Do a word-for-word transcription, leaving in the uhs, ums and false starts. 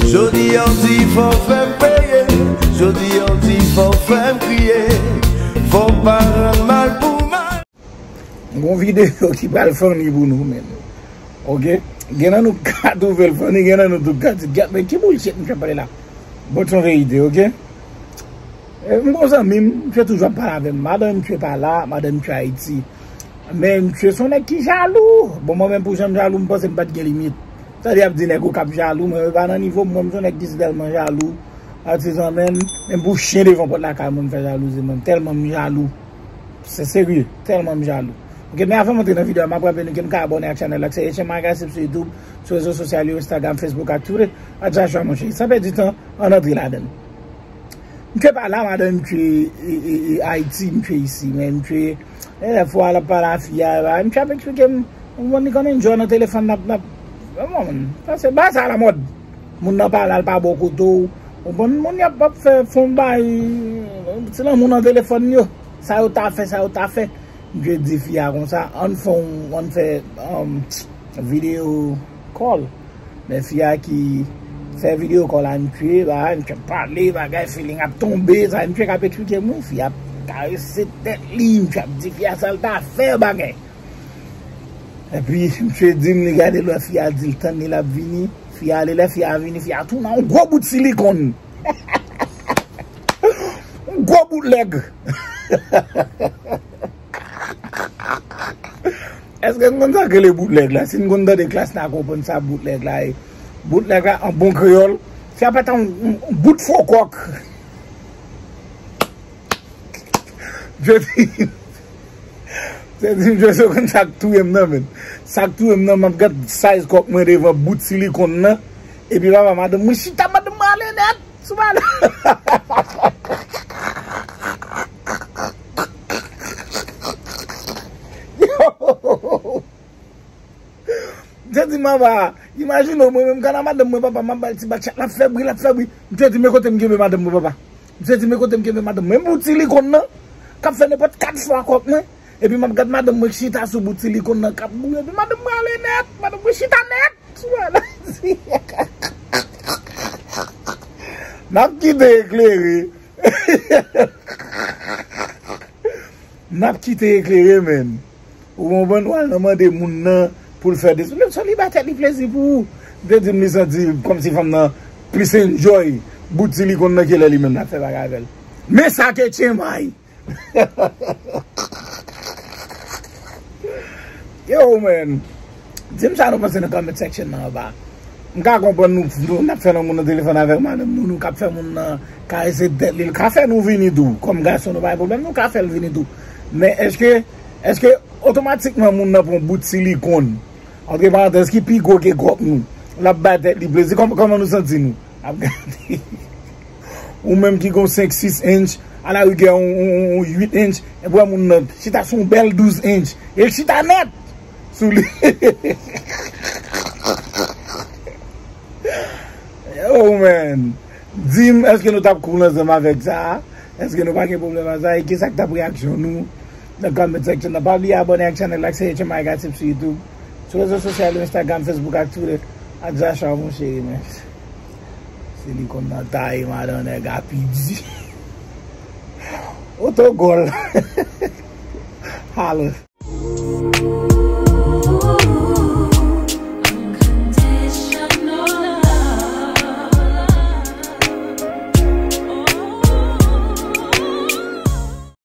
Jodi a w di fò w fè m peye, jodi a w di fò w fè m kriye, fò w pa rann mal pou mal. Gon videyo ki pral funny pou nou menm. Oke? Gen nan nou k ka twouve l funny, gen nan nou tou k ka di, "Gad, men ki bullshit misye ap pale la?" Bon, se yon verite, oke? E, m gon zanmi m, misye toujou ap pale avè m. Madanm misye pa la, madanm misye Ayiti. Men misye se yon nèg ki jalou. Bon, mwen menm pou jan m jalou, m panse m pa t gen limit. Tande y ap di nèg ou k ap jalou, mwen menm pa nan nivo m, mwen m se yon nèg ki si tèlman jalou. Atizan menm, menm pou chen devan pòt lakay mwen m fè jalouzi mwen, tèlman m jalou. Se serye, tèlman m jalou. Oke, men avan m antre nan videyo a, m ap raple nou ke m ka abòne ak chanèl la, se H M I Gossip sou YouTube, sou rezo sosyal yo, Instagram, Facebook ak Twitter, ak Joshua Moncheri. San pèdi tan, ann antre ladan l. Misye pa la, madanm misye, e, e, e, Ayiti, misye isi, men misye, e, lè fwa l ap pale a fi a, e, misye ap eksplike m, ou konprann, li konn enjoy nan telefòn, n ap, n ap, e, bon, sa se bagay sa alamòd. Moun nan pa la, l pa bò kote w, ou konprann, moun y ap, ap fè, fè yon bagay, ti lanmou nan telefòn yo, sa yo ta fè, sa yo ta fè. Misye di fi a konsa, ann fè yon, ann fè, um, video call. Men fi a ki fè video call a misye, ba, misye ap pale, bagay, feeling ap tonbe, sa, misye k ap eksplike m, wi, fi a ap karese tèt li, misye ap di fi a sa l ta fè, bagay. Epi, misye di m, li gade lè fi a di l tann li, l ap vini, fi a ale, lè fi a vini, fi a tounen yon gwo bout silikòn. Yon gwo bout lèg. Èske n konn sa k rele boutlèg la? Si n konn tande klas, n a konprann sa boutlèg la ye. Boutlèg la, an bon kreyòl, se apa ta yon, yon, yon bout fo kòk. Je di, je di, je di, konn sa k touye m nan, men. Sa k touye m nan, m ap gad size kòk mwen devan bout silikòn nan. Epi papa, madanm mwen chita, madanm mwen ale nèt. Sou madanm. Yo! Misye di, "Mama, imajine w, mwen menm, kana madanm mwen, papa, m ap ba l ti bat chat, l ap fè bri, l ap fè bri." Misye di, "Men kote m kenbe madanm mwen, papa." Misye di, "Men kote m kenbe madanm mwen." Bout silikòn nan, k ap fè nenpòt kat fwa kòk mwen. Epi m ap gad madanm mwen k chita sou bout silikòn nan, k ap bouyi. Epi madanm mwen ale nèt, madanm mwen chita nèt. Sou madanm. N ap kite eklere. N ap kite eklere, men. Ou konprann? W al nan mande moun nan pou l fè de sou li, sou li ba tèt li plezi pou ou. M te di m li santi kòmsi fanm nan plis enjoy bout silikòn nan ke lè li menm l ap fè bagay avè l. Men sa ke tchenmay. Yo, man. Di m sa nou panse nan comment section nan anba. M ka konprann nou, nou n ap fè lanmou nan telefòn avèk madanm nou, nou k ap fè moun nan karese tèt li, l ka fè nou vini tou. Kòm gason, nou pa gen pwoblèm, nou ka fè l vini tou. Men èske, èske otomatikman moun nan pran bout silikòn, antre parantèz, ki pi gwo ke kòk nou, l ap bay tèt li plezi? Kòm-, kòman nou santi nou? Ap gade. Ou menm ki gon senk, sis inch, alarigè yon, yon, yon, yon uit inch, epi w wè moun nan chita sou yon bèl douz inch. E chita nèt sou li. Oh, man. Di m, èske nou t ap cool ansanm avèk sa a? Èske nou pa gen pwoblèm ak sa? E kisa k t ap reyaksyon nou nan comment section nan? Pa bliye abòne ak chanèl la, se H M I Gossip sou YouTube. Sou rezo sosyal yo, Instagram, Facebook ak Twitter, at Joshua Moncheri, men. Silikòn nan taye madan nèg a pidi. Otogòl. Alo.